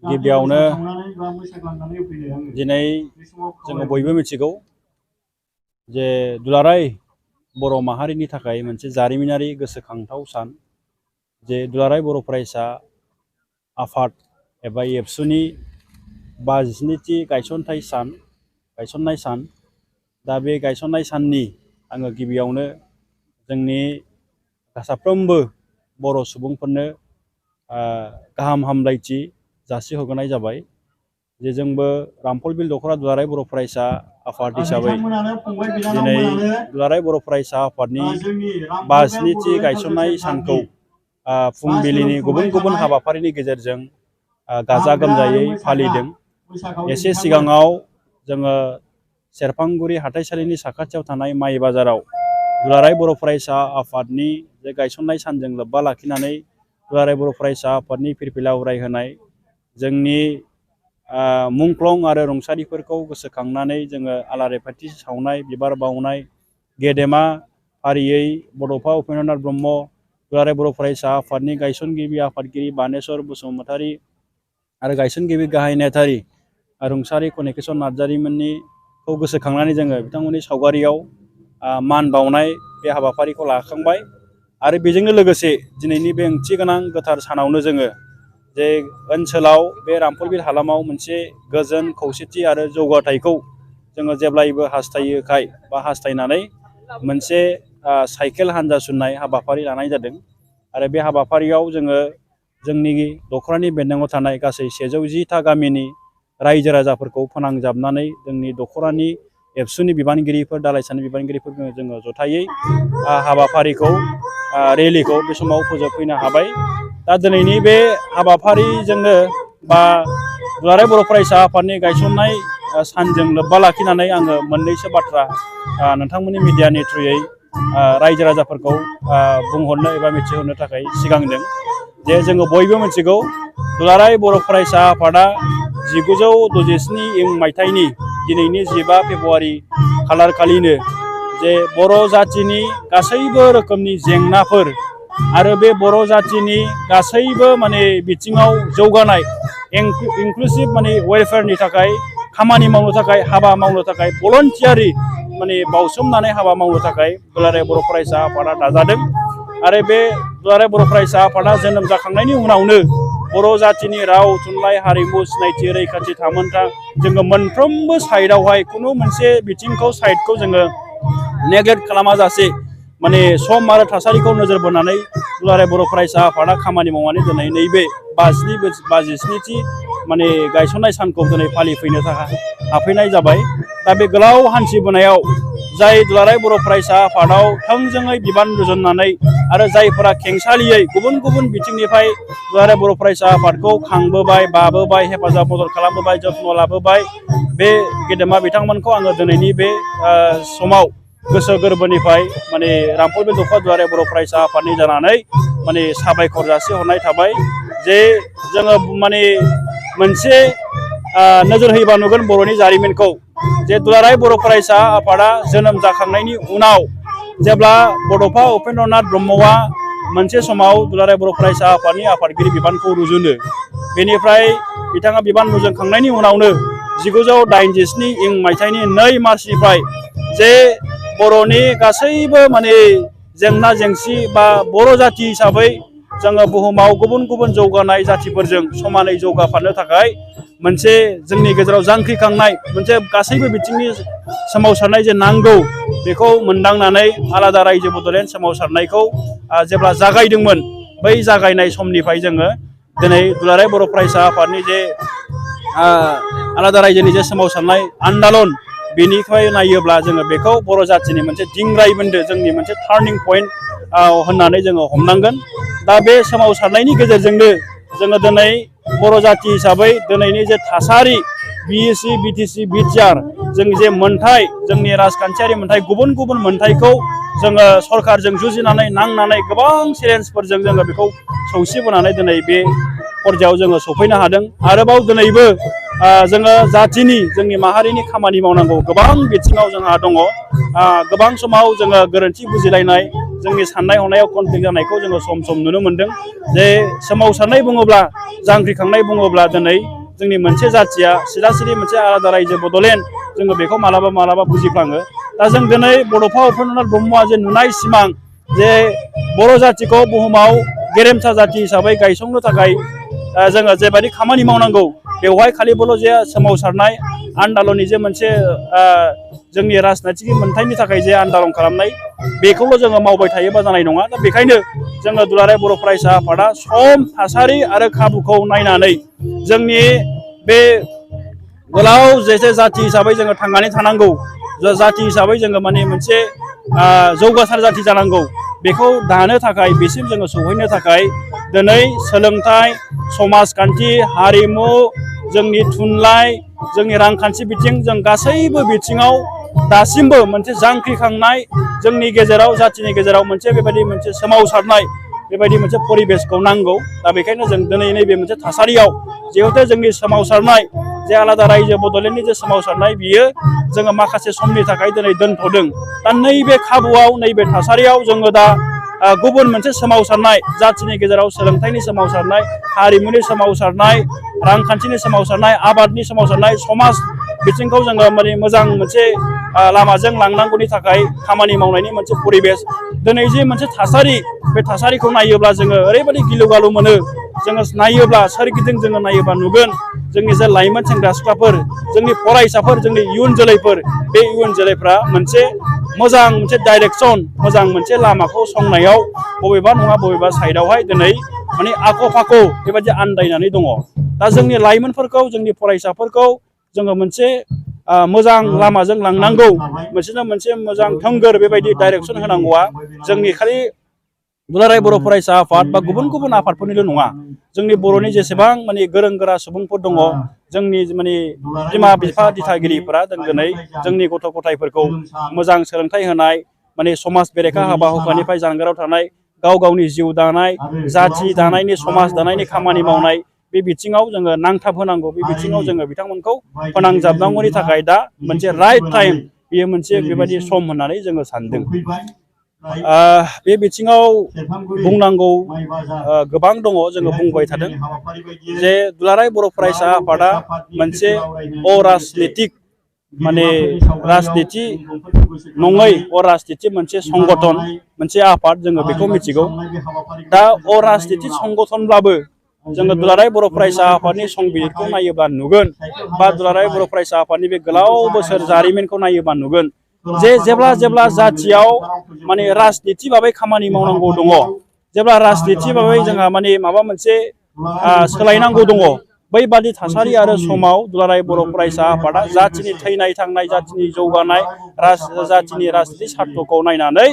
गिबियावनो दिनै जोङो बयबो मिथिगौ जे दुलाराय बर' माहारिनि थाखाय मोनसे जारिमिनारि गोसोखांथाव सान जे दुलाराय बर' फरायसा आफाद एबा एबसुनि 57थि गायसननाय सान दा बे गायसननाय साननि आङो गिबियावनो जोंनि साफ्रोमबो बर' सुबुंफोरनो गाहाम हामलायथि जासिहरग्रोनाय जाबाय जे जोंबो रामफल बिल दख'रा दुलाराय बर' फरायसा आफाद हिसाबै दिनै दुलाराय बर' फरायसा आफादनि 57थि गायसननाय सानखौ फुंबिलिनि गुबुन गुबुन हाबाफारिनि गेजेरजों गाजा गोमजायै फालिदों। एसे सिगाङाव जोङो सेरफांगुरि हाथाइसालिनि साखाथियाव थानाय माइ बाजाराव दुलाराय बर' फरायसा आफादनि जे गायसननाय सानजों लोब्बा लाखिनानै दुलाराय बर' फरायसा आफादनि फिरफिला उरायहोनाय जोंनि मुंख्लं आरो रुंसारिफोरखौ गोसोखांनानै जोङो आलारि बाथि सावनाय बिबार बावनाय गेदेमा फारियै बड'फा उपेन्द्रनाथ ब्रह्म दुलाराय बर' फरायसा आफादनि गायसनगिरि आफादगिरि बानेस्वर बसुमतारी आरो गायसनगिरि गाहाय नेहाथारि रुंसारि कनिकेश्वर नार्जारिमोननिखौ गोसोखांनानै जोङो बिथांमोननि सावगारियाव मान बावनाय बे हाबाफारिखौ लाखांबाय आरो बेजोंनो लोगोसे दिनैनि बे ओंथि गोनां गोथार सानावनो जोङो जे ओनसोलाव बे रामफलबिल हालामाव मोनसे गोजोन खौसेथि आरो जौगाथायखौ जोङो जेब्लायबो हास्थायोखाय बा हास्थायनानै मोनसे साइकेल हान्जा सुननाय हाबाफारि लानाय जादों आरो बे हाबाफारियाव जोङो जोंनि दख'रानि बेन्दोङाव थानाय गासै 110था गामिनि रायजो राजाफोरखौ फोनांजाबनानै जोंनि दख'रानि एबसुनि बिबानगिरिफोर दालाइसानि बिबानगिरिफोरखौ जोङो जथायै हाबाफारिखौ रेलिखौ बे समाव फोजोबफैनो हाबाय। दा दिनैनि बे हाबाफारिजोंनो बा दुलाराय बर' फरायसा आफादनि गायसननाय सानजों लोब्बा लाखिनानै आङो मोननैसो बाथ्रा नोंथांमोननि मिडियानि थ्रुयै रायजो राजाफोरखौ बुंहरनो एबा मिथिहोनो थाखाय सिगांदों जे जोङो बयबो मिथिगौ दुलाराय बर' फरायसा आफादा 1967 मायथाइनि दिनैनि 15 फेब्रुआरि खालार खालिनो जे बर' जाथिनि गासैबो रोखोमनि जेंनाफोर आरो बे बर' जाथिनि गासैबो माने बिथिङाव जौगानाय इनक्लुसिभ माने वेलफेयारनि थाखाय खामानि मावनो थाखाय हाबा मावनो थाखाय भलन्टियारि माने बावसोमनानै हाबा मावनो थाखाय दुलाराय बर' फरायसा आफादा दाजादों आरो बे दुलाराय बर' फरायसा आफादा जोनोम जाखांनायनि उनावनो बर' जातिनि राव थुनलाइ हारिमु सिनायथि रैखाथि थामोनथा जोङो मोनफ्रोमबो साइडआवहाय खुनु मोनसे बिथिंखौ साइडखौ जोङो नेग्लेक्ट खालामाजासे माने सम आरो थासारिखौ नोजोर बोनानै दुलाराय बर' फरायसा आफादा खामानि मावनानै दिनै नैबे 57थि माने गायसननाय सानखौ दिनै फालिफैनो थाखाय हाफैनाय जाबाय। दा बे गोलाव हान्थिबोनायाव जाय दुलाराय बर' फरायसा आफादाव थोंजोङै बिबान रुजुननानै आरो जायफोरा खेंसालियै गुबुन गुबुन बिथिंनिफ्राय दुलाराय बर' फरायसा आफादखौ खांबोबाय बाबोबाय हेफाजाब मदद खालामबोबाय जत्न लाबोबाय बे गेदेमा बिथांमोनखौ आङो दिनैनि बे समाव गोसो गोरबोनिफ्राय माने रामफल बिल दख'रा दुलाराय बर' फरायसा आफादनि जानानै माने साबायखर जासिहरनाय थाबाय जे जोङो माने मोनसे नोजोर होयोबा नुगोन बर'नि जारिमिनखौ जे दुलाराय बर' फरायसा आफादा जोनोम जाखांनायनि उनाव जेब्ला बड'फा उपेन्द्रनाथ ब्रह्मआ मोनसे समाव दुलाराय बर' फरायसा आफादनि आफादगिरि बिबानखौ रुजुनो बेनिफ्राय बिथाङा बिबान रुजुनखांनायनि उनावनो 1987 मायथाइनि 2 मार्चनिफ्राय जे बर'नि गासैबो माने जेंना जेंसि बा बर' जाति हिसाबै जोङो बुहुमाव गुबुन गुबुन जौगानाय जातिफोरजों समानै जौगाफानो थाखाय मोनसे जोंनि गेजेराव जांख्रिखांनाय मोनसे गासैबो बिथिंनि सोमावसारनाय जे नांगौ बेखौ मोनदांनानै आलादा रायजो बड'लेण्ड सोमावसारनायखौ जेब्ला जागायदोंमोन बै जागायनाय समनिफ्राय जोङो दिनै दुलाराय बर' फरायसा आफादनि जे आलादा रायजोनि जे सोमावसारनाय आन्दालन बेनिफ्राय नायोब्ला जोङो बेखौ बर' जातिनि मोनसे दिंग्राय बोन्दो जोंनि मोनसे टार्निं पइन्ट होननानै जोङो हमनांगोन। दा बे सोमावसारनायनि गेजेरजोंनो जोङो दिनै बर' जाति हिसाबै दिनैनि जे थासारि BSc BTC BTR जों जे मोनथाय जोंनि राजखान्थियारि मोनथाय गुबुन गुबुन मोनथायखौ जोङो सरकारजों जुजिनानै नांनानै गोबां चेलेन्जफोरजों जोङो बेखौ सौसिबोनानै दिनै बे पर्यायाव जोङो सफैनो हादों। आरोबाव दिनैबो जोङो जाथिनि जोंनि माहारिनि खामानि मावनांगौ गोबां बिथिङाव जोंहा दङ। गोबां समाव जोङो गोरोन्थि बुजिलायनाय जोंनि साननाय हनायाव कनफ्लिक्ट जानायखौ जोङो सम सम नुनो मोनदों। जे सोमावसारनाय बुङोब्ला जांख्रिखांनाय बुङोब्ला दिनै जोंनि मोनसे जाथिया सिदा सिदि मोनसे आलादा रायजो बड'लेण्ड जोङो बेखौ मालाबा मालाबा बुजिफ्लाङो। दा जों दिनै बड'फा उपेन्द्रनाथ ब्रह्मआ जे नुनाय सिमां जे बर' जातिखौ बुहुमाव गेरेमसा जाति हिसाबै गायसंनो थाखाय जोङो जेबायदि खामानि मावनांगौ बेवहाय खालिबोल' जे सोमावसारनाय आन्दालननि जे मोनसे जोंनि राजनैतिक मोनथायनि थाखाय जे आन्दालन खालामनाय बेखौल' जोङो मावबाय थायोबा जानाय नङा। दा बेखायनो जोङो दुलाराय बर' फरायसा आफादा सम थासारि आरो खाबुखौ नायनानै जोंनि बे गोलाव जे जाथि हिसाबै जोङो थांनानै थानांगौ जाथि हिसाबै जोङो माने मोनसे जौगासार जाथि जानांगौ बेखौ दानो थाखाय बेसिम जोङो सौहैनो थाखाय दिनै सोलोंथाइ समाजखान्थि हारिमु जोंनि थुनलाइ जोंनि रांखान्थि बिथिं जों गासैबो बिथिङाव दासिमबो मोनसे जांख्रिखांनाय जोंनि गेजेराव जाथिनि गेजेराव मोनसे बेबायदि मोनसे सोमावसारनाय बेबायदि मोनसे परिबेसखौ नांगौ। दा बेखायनो जों दिनै नैबे मोनसे थासारियाव जिहेथु जोंनि सोमावसारनाय जे आलादा रायजो बड'लेण्डनि जे सोमावसारनाय बियो जोङो माखासे समनि थाखाय दिनै दोनथ'दों। दा नैबे खाबुआव नैबे थासारियाव जोङो दा गुबुन मोनसे सोमावसारनाय जाथिनि गेजेराव सोलोंथाइनि सोमावसारनाय हारिमुनि सोमावसारनाय रांखान्थिनि सोमावसारनाय आबादनि सोमावसारनाय समाज बिथिंखौ जोङो माने मोजां मोनसे लामाजों लांनांगौनि थाखाय खामानि मावनायनि मोनसे परिबेस दिनै जे मोनसे थासारि बे थासारिखौ नायोब्ला जोङो ओरैबायदि गिलु बालु मोनो। जोङो नायोब्ला सोरगिदिं जोङो नायोब्ला नुगोन जोंनि जे लाइमोन सेंग्रा सिख्लाफोर जोंनि फरायसाफोर जोंनि इयुन जोलैफोर बे इयुन जोलैफ्रा मोनसे मोजां मोनसे डाइरेक्सन मोजां मोनसे लामाखौ संनायाव बबेबा नङा बबेबा साइडआवहाय दिनै माने आख' फाख' बेबायदि आन्दायनानै दङ। दा जोंनि लाइमोनफोरखौ जोंनि फरायसाफोरखौ जोङो मोनसे मोजां लामाजों लांनांगौ मोनसेनो मोनसे मोजां थोंगोर बेबायदि डाइरेक्सन होनांगौआ जोंनि खालि दुलाराय बर' फरायसा आफाद बा गुबुन गुबुन आफादफोरनिल' नङा। जोंनि बर'नि जेसेबां माने गोरों गोरा सुबुंफोर दङ जोंनि माने बिमा बिफा दिथागिरिफोरा दिनै जोंनि गथ' गथायफोरखौ मोजां सोलोंथाइ होनाय माने समाज बेरेखा हाबा हुखानिफ्राय जानगाराव थानाय गाव गावनि जिउ दानाय जाथि दानायनि समाज दानायनि खामानि मावनाय बे बिथिङाव जोङो नांथाब होनांगौ। बे बिथिङाव जोङो बिथांमोनखौ फोनांजाबनांगौनि थाखाय दा मोनसे राइट टाइम बेयो मोनसे बेबायदि सम होननानै जोङो सानदों। बे बिथिङाव बुंनांगौ गोबां दङ जोङो बुंबाय थादों जे दुलाराय बर' फरायसा आफादा मोनसे अराजनितिक माने राजनिति नङै अराजनिति मोनसे संगठन मोनसे आफाद जोङो बेखौ मिथिगौ। दा अराजनिति संगठनब्लाबो जोङो दुलाराय बर' फरायसा आफादनि संबिजिरखौ नायोब्ला नुगोन बा दुलाराय बर' फरायसा आफादनि बे गोलाव बोसोर जारिमिनखौ नायोब्ला नुगोन जे जेब्ला जाथियाव माने राजनिति भाबै खामानि मावनांगौ दङ जेब्ला राजनिति भाबै जोंहा माने माबा मोनसे सोलायनांगौ दङ बैबादि थासारि आरो समाव दुलाराय बर' फरायसा आफादा जाथिनि थैनाय थांनाय जाथिनि जौगानाय जाथिनि राजनिति सार्थखौ नायनानै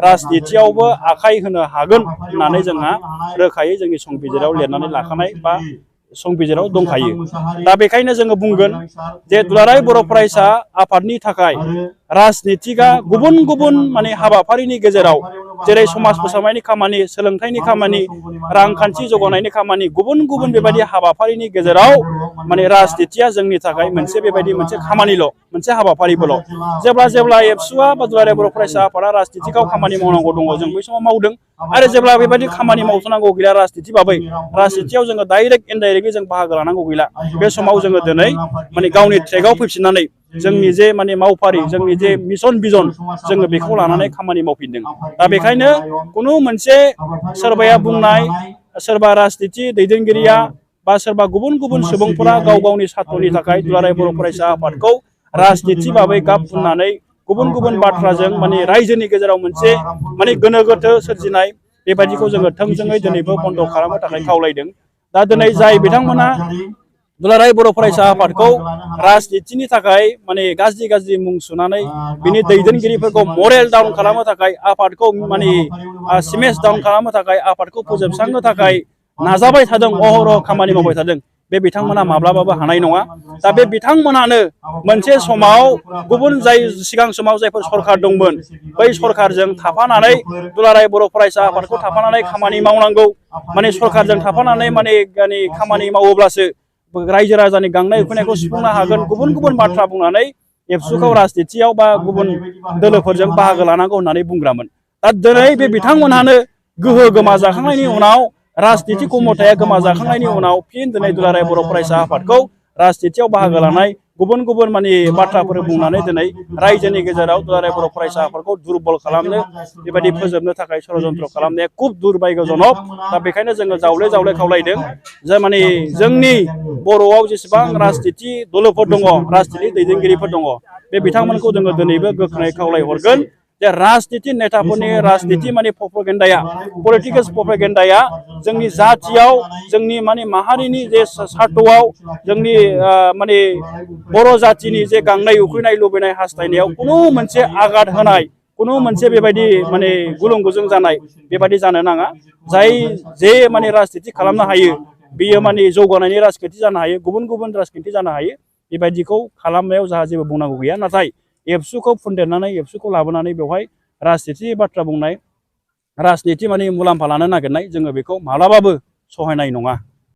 राजनितियावबो आखाइ होनो हागोन होननानै जोंहा रोखायै जोंनि संबिजिराव लिरनानै लाखानाय बा संबिजिराव दंखायो। दा बेखायनो जोङो बुंगोन जे दुलाराय बर' फरायसा आफादनि थाखाय राजनितिकआ गुबुन गुबुन माने हाबाफारिनि गेजेराव जेरै समाज फोसाबनायनि खामानि सोलोंथाइनि खामानि रांखान्थि जौगानायनि खामानि गुबुन गुबुन बेबायदि हाबाफारिनि गेजेराव माने राजनितिया जोंनि थाखाय मोनसे बेबायदि मोनसे खामानिल' मोनसे हाबाफारिबोल'। जेब्ला एबसुआ बा दुलाराय बर' फरायसा आफादा राजनितिकाव खामानि मावनांगौ दङ जों बै समाव मावदों आरो जेब्ला बेबायदि खामानि मावथ'नांगौ गैला राजनिति भाबै राजनितियाव जोङो डाइरेक्ट इनडाइरेक्टलि जों बाहागो लानांगौ गैला बे समाव जोङो दिनै माने गावनि ट्रेकआव फैफिननानै जोंनि जे माने मावफारि जोंनि जे मिसन भिजन जोङो बेखौ लानानै खामानि मावफिनदों। दा बेखायनो खुनु मोनसे सोरबाया बुंनाय सोरबा राजनिति दैदेनगिरिया बा सोरबा गुबुन गुबुन सुबुंफोरा गाव गावनि सार्थनि थाखाय दुलाराय बर' फरायसा आफादखौ राजनिति भाबै गाब फुननानै गुबुन गुबुन बाथ्राजों माने रायजोनि गेजेराव मोनसे माने गोनो गोथो सोरजिनाय बेबायदिखौ जोङो थोंजोङै दिनैबो बन्द' खालामनो थाखाय खावलायदों। दा दिनै जाय बिथांमोना दुलाराय बर' फरायसा आफादखौ राजनितिनि थाखाय माने गाज्रि मुं सुनानै बिनि दैदेनगिरिफोरखौ मरेल डाउन खालामनो थाखाय आफादखौ माने सिमेज डाउन खालामनो थाखाय आफादखौ फोजोबस्रांनो थाखाय नाजाबाय थादों अहरह खामानि मावबाय थादों बे बिथांमोना माब्लाबाबो हानाय नङा। दा बे बिथांमोनानो मोनसे समाव गुबुन सिगां समाव जायफोर सरखार दंमोन बै सरखारजों थाफानानै दुलाराय बर' फरायसा आफादखौ थाफानानै खामानि मावनांगौ। माने सरखारजों थाफानानै माने खामानि मावोब्लासो रायजो राजानि गांनाय उखैनायखौ सुफुंनो हागोन गुबुन गुबुन बाथ्रा बुंनानै एबसुखौ राजनितियाव बा गुबुन दोलोफोरजों बाहागो लानांगौ होननानै बुंग्रामोन। दा दिनै बे बिथांमोनहानो गोहो गोमाजाखांनायनि उनाव राजनिति खमथाया गोमाजाखांनायनि उनाव फिन दिनै दुलाराय बर' फरायसा आफादखौ राजनितियाव बाहागो लानाय गुबुन गुबुन बाथ्राफोर बुंनानै दिनै रायजोनि गेजेराव दुलाराय बर' फरायसा आफादखौ दुरबल खालामनो बेबायदि फोजोबनो थाखाय षड़यन्त्र खालामनाया खुब दुर्भाग्यजनक। दा बेखायनो जोङो जावले जावले खावलायदों जे जोंनि बर'आव जेसेबां राजनिति दलोफोर दङ राजनिति दैदेनगिरिफोर दङ बे बिथांमोनखौ जोङो दिनैबो गोख्रोङै खावलायहरगोन जे राजनिति नेताफोरनि राजनिति प्रपेगेन्डाया पलिटिकेल प्रपेगेन्डाया जोंनि जातियाव जोंनि माहारिनि जे सार्थआव जोंनि बर' जातिनि जे गांनाय उखैनाय लुबैनाय हास्थायनायाव खुनु मोनसे आघात होनाय खुनु मोनसे बेबायदि गुलुं गुजुं जानाय बेबायदि जानो नाङा। जाय जे राजनिति खालामनो हायो बेयो जौगानायनि राजखान्थि जानो हायो गुबुन गुबुन राजखान्थि जानो हायो बेबायदिखौ खालामनायाव जोंहा जेबो बुंनांगौ गैया। नाथाय एबसुखौ फुनदेरनानै एबसुखौ लाबोनानै बेवहाय राजनिति बाथ्रा बुंनाय राजनिति मुलाम्फा लानो नागिरनाय जोङो बेखौ माब्लाबाबो सहायनाय नङा।